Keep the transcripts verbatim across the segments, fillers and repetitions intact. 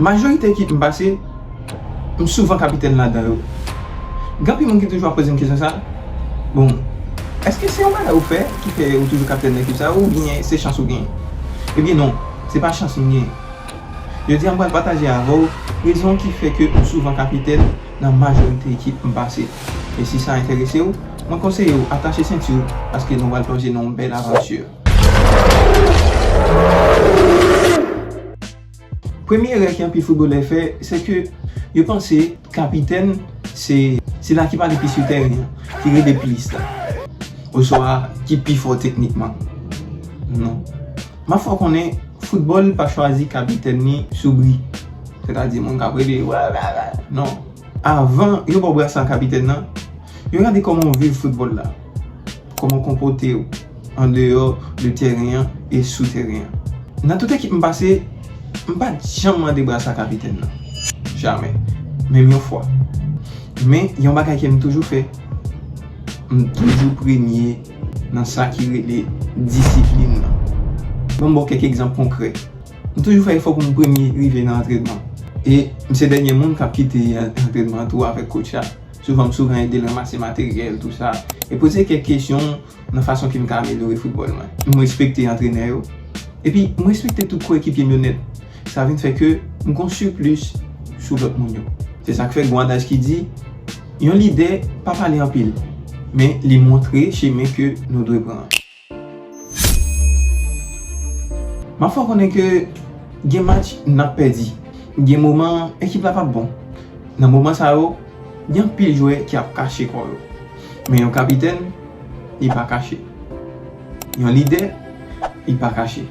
Majorite ekip m pase, m souvan kapitèn ladan yo. Gen anpil moun ki toujou ap poze m kesyon sa. Bon, èske se yon bagay ou fè ki fè ou toujou kapitèn nan ekip sa, oubyen se chans ou genyen? Ebyen non, se pa chans m genyen. Jodi a, m pral pataje avè w rezon ki fè ke m souvan kapitèn nan majorite ekip m pase. E si sa enterese w, mwen konseye w atache senti w, paske nou pral plonje nan yon bèl avanti. Premye erè ke anpil foutbolè fè, se ke yo panse kapitèn se sila ki pale pi sou tèren an, ki rele plis la, oswa ki pi fò teknikman. Non. M ap fè w konnen, foutbòl pa chwazi kapitèn li sou bri. Sètadi moun k ap rele, wè, wè, wè. Non. Avan yo ba w brasa kapitèn nan, yo gade kòman w viv foutbòl la, kòman w konpòte w andeyò de tèren an e sou tèren an. Nan tout ekip m pase, m pa t janm mande brasa kapitèn nan. Jamè. Menm yon fwa. Men, yon bagay ke m toujou fè, m toujou premye nan sa ki rele disiplin nan. Ban m ba w kèk egzanp konkrè. M toujou fè efò pou m premye rive nan antrènman. E m se dènye moun k ap kite an-, antrènman an tou avèk coach la. Souvan m souvan ede l ranmase materyèl, tou sa. E poze kèk kesyon nan fason ke m ka amelyore foutbòl mwen. M respekte antrenè yo. Epi m respekte tout koekipye m yo nèt. Sa vin fè ke m gon siplis sou lòt moun yo. Se sa k fè gon adaj ki di, yon lidè pa pale anpil, men li montre chemen ke nou dwe pran. M ap fè w konnen ke gen match n ap pèdi. Gen moman ekip la p ap bon. Nan moman sa yo, gen anpil jwè ki ap kache kò yo. Men yon kapitèn, li pa kache. Yon lidè, li pa kache.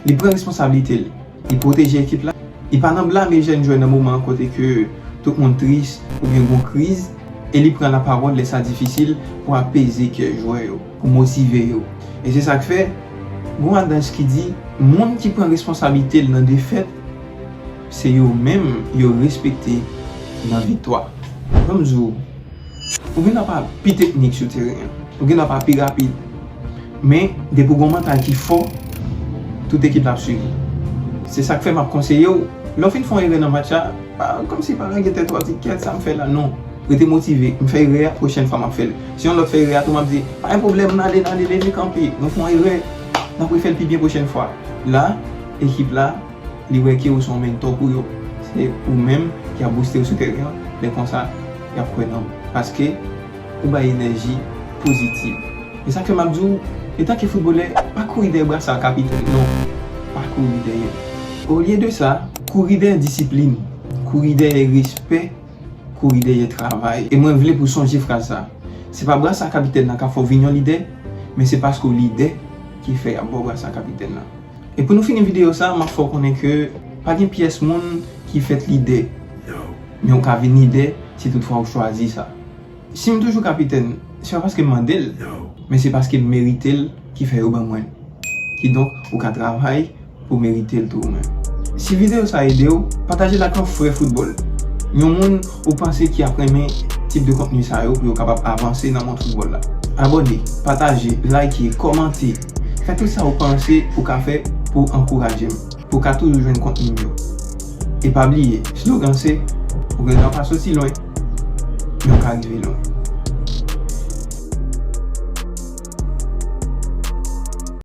Li pran responsablite l. Li pwoteje ekip la. Li pa nan blame jèn jwè nan moman an kote ke tout moun tris oubyen gon kriz. E li pran lapawòl lè sa difisil pou apeze kè jwè yo, pou motive yo. E se sa k fè, gon adaj ki di, moun ki pran responsablite l nan defèt, se yo menm yo respekte nan viktwa. Ban m di w, ou gen dwa pa pi teknik sou teren an, ou gen dwa pa pi rapid, men depi w gon mantal ki fò, tout ekip la ap swiv ou. Se sa k fè m ap konseye w, lè w fin fè yon erè nan match la, pa, kòmsi pa renge tèt ou ap di, "Kèt, sa m fè la?" Non. Rete motive. M fè erè a, pwochèn fwa m ap fè l. Si yon lòt fè erè a tou, m ap di, "Pa gen pwoblèm, n ale, n ale, leve kanpe. Nou fè yon erè, n ap refè l pi byen pwochèn fwa." La, ekip la, li wè ke ou se yon mentò pou yo. Se ou menm ki ap bouste yo sou teren an, lè konsa, y ap kwè nan ou. Paske ou bay enèji pozitiv. E sa k fè m ap di w, etanke foutbolè, pa kouri dèyè brasa kapitèn, non. Pa kouri dèyè. Olye de sa, kouri dèyè disiplin, kouri dèyè respè, kouri dèyè travay. E mwen vle pou w sonje fraz sa. Se pa brasa kapitèn nan k ap fè w vin yon lidè, men se paske w lidè ki fè y ap ba w brasa kapitèn nan. E pou nou fini videyo sa, m ap fè w konnen ke pa gen pyès moun ki fèt lidè. Men w ka vin lidè si toutfwa w chwazi sa. Si m toujou kapitèn, se pa paske m mande l, men se paske m merite l ki fè yo ban mwen l. Kidonk, ou ka travay pou w merite l tou ou menm. Si videyo sa ede w, pataje l ak yon frè foutbòl. Yon moun ou panse ki ap renmen tip de kontni sa yo pou yo kapab avanse nan mond foutbòl la. Abòne, pataje, like, kòmante. Fè tout sa ou panse ou ka fè pou ankouraje m, pou w ka toujou jwenn kontni m yo. E pa bliye, slogan se, ou gen dwa pa soti lwen, men w ka rive lwen.